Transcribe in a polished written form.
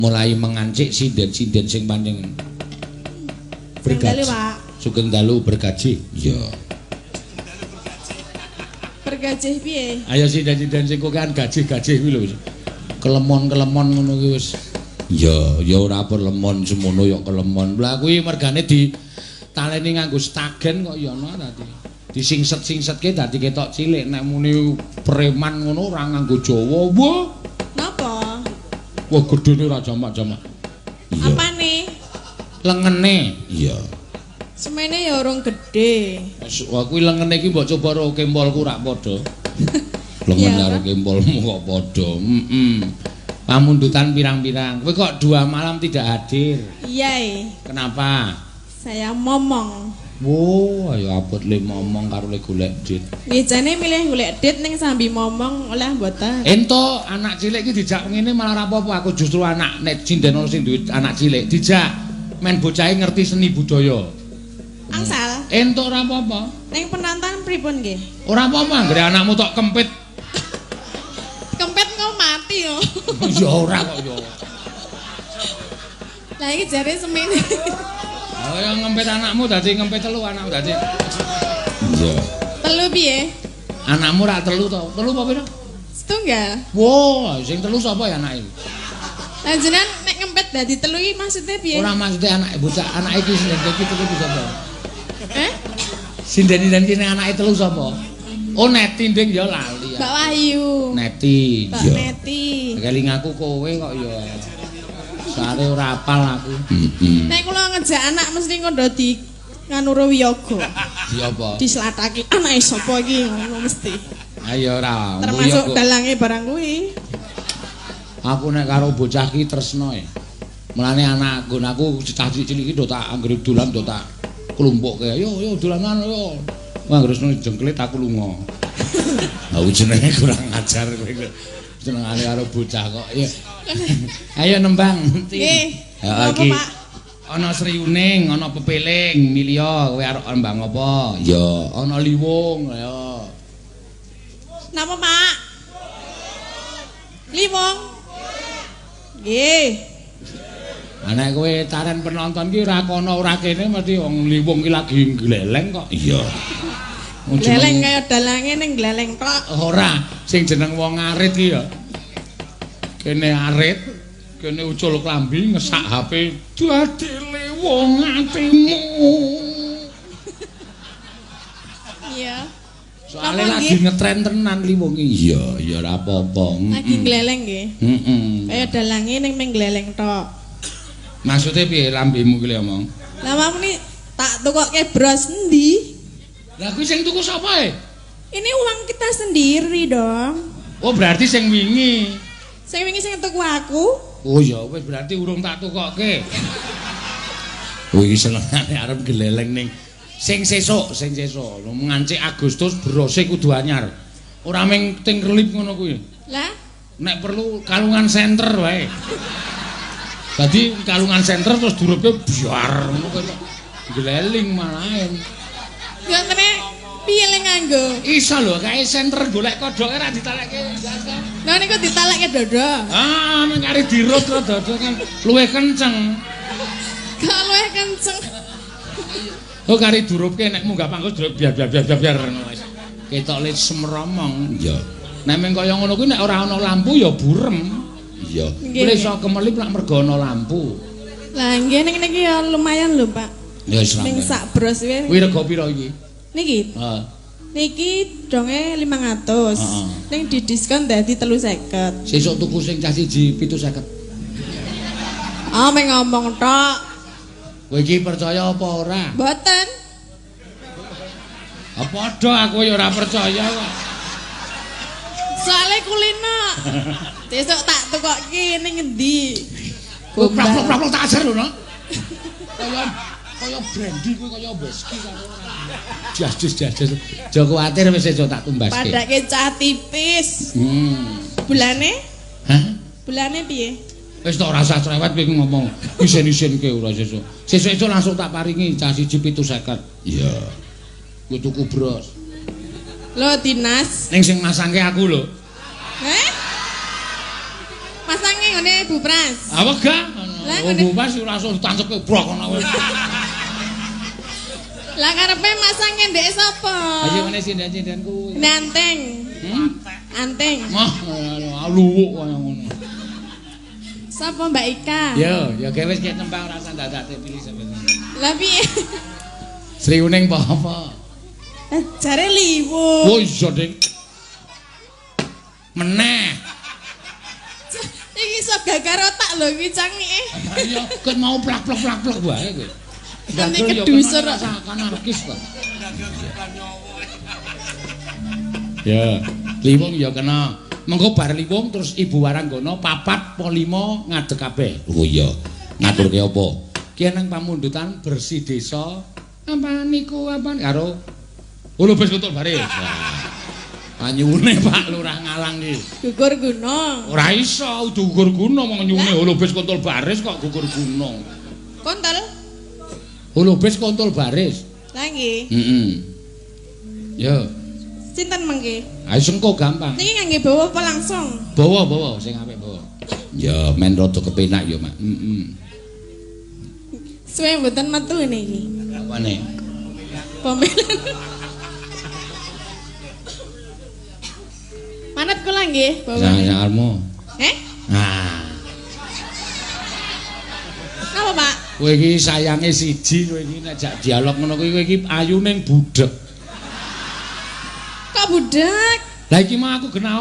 Mulai mengancik sinden-sinden sing pancen Sugeng dalu, Pak. Sugeng dalu bergaji. Iya. Bergajih piye? Ayo sinden-sinden sing kokean gajih-gajih kuwi lho. Kelemon-kelemon ngono kuwi wis. Iya, ya ora perlemon semono ya kelemon. Lah kuwi mergane di taleni nganggo stagen kok ya ana dadi. Disingset-singsetke dadi ketok cilik nek muni preman ngono ora nganggo Jawa. Wah. Napa? Wah gedene ora jamak-jamak. Iya. Apane? Lengene. Iya. Semene ya urung gedhe. Wah kuwi lengene iki mbok coba karo kempolku rak padha. Lengen karo kempolmu kok padha. Heeh. Pamundutan pirang-pirang. Kowe kok 2 malam tidak hadir? Iya. Kenapa? Saya momong. Wo, ayo abot le momong karo le golek dit. Nggih jane milih golek dit ning sambi momong oleh mboten. Entuk anak cilik iki dijak ngene malah ora apa-apa. Aku justru anak nek sinden ana sing duwe anak cilik dijak men bocahe ngerti seni budaya. Angsal. Entuk ora apa-apa. Ning penonton pripun nggih? Ora apa-apa anggere anakmu tok kempit. Kempit kok mati yo. Ya ora kok yo. Lah iki jare semene. Oh ya ngempit anakmu dadi ngempit telu anakmu dadi. Iya. Telu piye? Anakmu ra telu to? Telu apa pira? Setunggal. Wah, sing telu sapa ya anake? Lah jenengan nek ngempit dadi telu iki maksude piye? Ora maksude anak bocah anak iki sing iki telu sapa? Eh? Sinden-sinden iki nek anake telu sapa? Oh Neti nding ya lali. Mbak Wahyu. Neti. Mbak Neti. Keling aku kowe kok ya. Sare ora apal aku. Heeh. Nek kula ngejak anak mesti ngondo di nganuro wiyaga. Di apa? Dislataki anake sapa iki ngono mesti. Ayo ora. Termasuk dalange barang kuwi. Aku nek karo bocah ki tresno e. Mulane anak nggon aku cah cilik-cilik iki do tak anggere dolan do tak klumpukke. Yo yo dolanan yo. Wah anggere jengklit aku lunga. Aku jenenge kurang ajar kowe. Senengane karo bocah kok. Ya. Ayo nembang. Nggih. Heeh iki. Ana sriuning, ana pepeling, milya kowe arep nembang apa? Ya, ana liwung, ayo. Napa, Pak? Liwung. Nggih. Lah nek kowe taren penonton ki ora kono ora kene mesti wong liwung ki lagi gleleng kok. Iya. Gleleng kaya dalange ning gleleng tok. Ora, sing jeneng wong arit ki ya. Kene arit, kene ucul klambi ngesak HP dadi liwung atimu. Iya. Soale lagi ngetren tenan liwung iki. Iya, ya ora apa-apa. Lagi gleleng nggih. Heeh. Kaya dalange ning ming gleleng tok. Maksude piye lambemu ki le omong? Lah mamuni tak tukokke bros endi? Lah kuwi sing tuku sapa e? Ini uang kita sendiri dong. Oh berarti sing wingi. Sing wingi sing tuku aku. Oh ya wis berarti urung tak tukokke. Kuwi senengane arep gleleng ning sing sesuk, sing sesuk. Ngancik Agustus brose kudu anyar. Ora mung ting kelip ngono kuwi. Lah nek perlu kalungan senter wae. Dadi kalungan senter terus durupke biar ngono kuwi. Gleling malahen. Ngene piye le nganggo? Iso lho, kae senter golek kodhoke ra ditalekke. Lah niku ditalekke dodo. Ah, nek kari dirut karo dodo kan luwih kenceng. Kok luwih kenceng. Oh kari durupke nek munggah panggung duruk biar biar biar biar ngono wis. Ketok le semromong. Iya. Nek mung kaya ngono kuwi nek ora ana lampu ya burem. Iya. Kuwi iso kemelip lak mergo ana lampu. Lah nggih ning niki ya lumayan lho, Pak. Ya wis. Ning sak bros kuwi. Kuwi rega pira iki? Niki. Heeh. Niki donge 500. Heeh. Ning didiskon dadi 350. Sesuk tuku sing cah siji 750. Ah, meng ngomong tok. Kowe iki percaya apa ora? Mboten. Ah padha aku ya ora percaya kok. Soale kulino. Sesuk tak tukokke ning ngendi? Plak-plak tak ajar lho, no. Kaya brandy kuwi kaya whisky karo ora. Jas-jas jas. Aja kuwatir wis sesuk tak tumbaske. Padake cah tipis. Bulane? Hah? Bulane piye? Wis tok ora usah cerewet kowe ngomong. Isin-isinke ora sesuk. Sesuk-esuk langsung tak paringi cah siji 750. Iya. Kowe tuku bros. Lho dinas. Ning sing masangke aku lho. Heh? Masange ngene Bu Pras. Ah wegah. Lah, Oh, Bu Pras langsung ditancepke brok ngono kowe. Lah karepe masang ngendheke sapa? Ayo ngene sinden-sinden kuwi. Nanteng. Hmm? Anteng. Mah, luwuk kaya ngono. Sapa Mbak Ika? Yo, ya gawe wis kek tembang ora usah ndadakake pilih sampeyan. Lah piye? Sri Uning apa apa? Lah jare liwu. Oh iya, Ding. Meneh. Iki iso gagar otak lho iki cangike. Iya, ket mau plak-plak-plak-plak wae kowe. Nanti Gagel ya kedusur. kena rasakan anarkis kok. Ya, liwung ya kena. Mengko bar liwung terus Ibu Waranggana 4 apa 5 ngadeg kabeh. Oh iya. Ngaturke apa? Ki nang pamundutan bersih desa. Apa niku apa karo Holobes Kuntul Baris. Panyuwune Pak Lurah Ngalang iki. Gugur gunung. Ora iso udu gugur gunung wong nyuwune Holobes Kuntul Baris kok gugur gunung. Kontol. Holobes Kuntul Baris. Lah nggih. Heeh. Yo, Sinten mengke? ayo sengko gampang. Niki ngangge bawa apa langsung? Bawa-bawa sing apik bawa. Ya men rada kepenak ya, Mak. Heeh. Suwe mboten metu niki. Apane? Pemilihan. Manut kula nggih, bawa. Sang-sangarmu. Eh? Nah, Napa, Pak? kowe iki sayange siji kowe iki nek jak dialog ngono kuwi kowe iki ayu ning budhek. Kok budek? Lah iki mah aku genah